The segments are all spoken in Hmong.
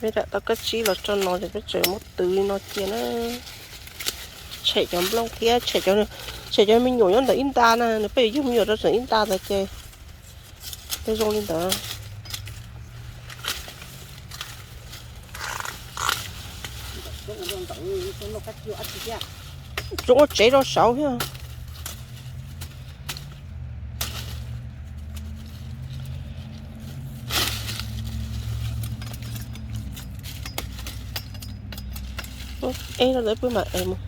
Peb lam tau kab tsib los tso no ces peb tseem muab twv li no cia na. Tshem cov nplooj thiab tshem cov, tshem cov me nyuam nyob ntawm ib nta na, nws peb yuav yug me nyuam rau ntawm ib nta ntawd ces peb zoo li ntawd. Tsuas ua tsev rau saud thiab. Eb, rau ntawd peb mam ev mus.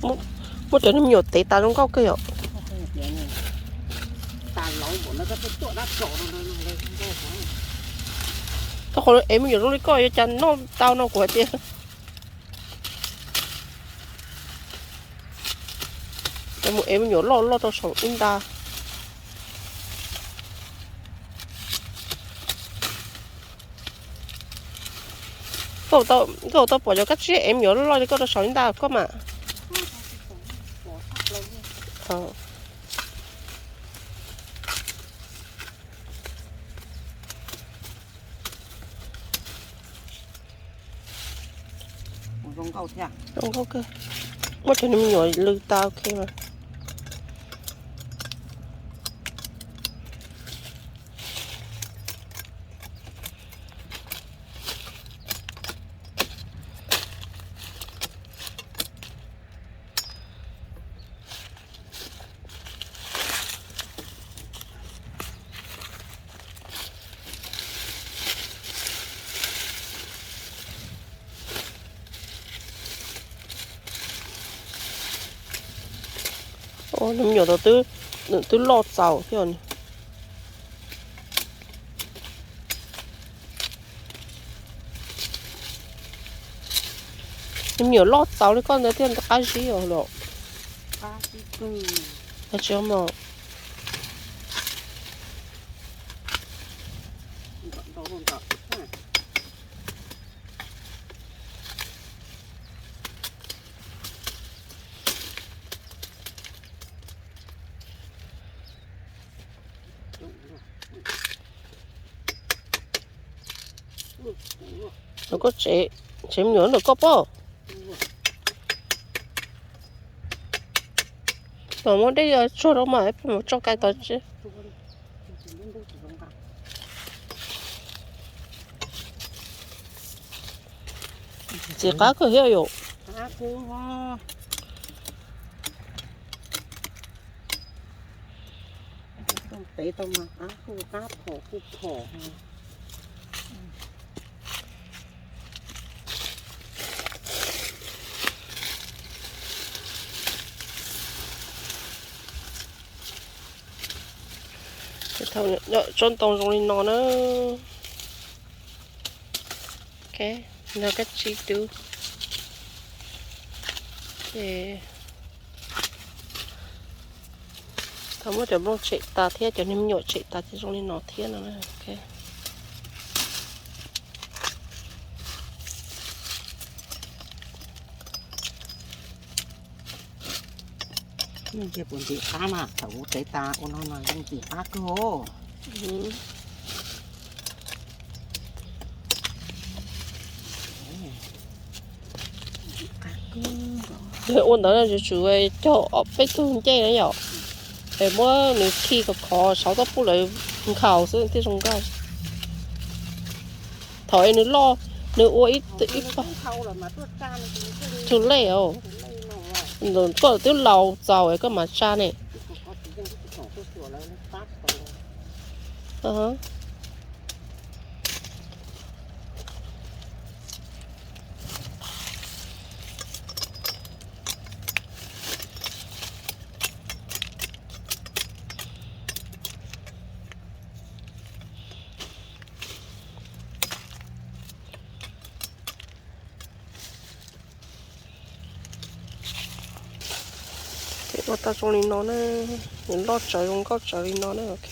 Muab cov me nyuam tev tas zoo nkauj kawg yom. Tau qhov ev me nyuam zoo li koj yuav cas noj tau no kuv hais tias. Mus ev me nyuam loj loj rau saum ib nta. Koj tau pom cov kab tsib ev me nyuam loj loj li koj rau saum ib nta koj mas. Zoo nkauj kawg. Muab cov me nyuam lw tas ok mas. Nws me nyuam tau twb, nws twb loj txaus thiab. Nws me nyuam loj txaus li koj ntawd thiaj qab zib os los. Tsis mos. Koj tsev, tsev me nyuam ntawm koj pob. Tom muab dej tsuag rau mas peb mus tso kais tom tsev. Txiv qab kawg thiab yom. Peb tau mas qab kuj qab phom kuj phom. Tsob ntoo zoo li no na. Nrog kab tsib dub. Ces tau muab cov nplooj tshem tas thiab cov niag me nyuam tshem tas ces zoo li no thiab no. Ntsia puas ntxim qab mas thaum kuv tev tas ua no no yeej ntxim qab kawg. Ua ntawd no tsum tsum cog ob peb tug ncej na yom, es muab nws khi khov khov saum toj pub lawv nkhaus xwb thiaj zoo nkauj. Thaum es nws loj, nws ua ib, ib pab too late os. Koj twb laus txaus es koj mam tsa ne. Ces ua tau zoo li no na, nws loj tsawv zoo nkauj tsawv li no na, ok.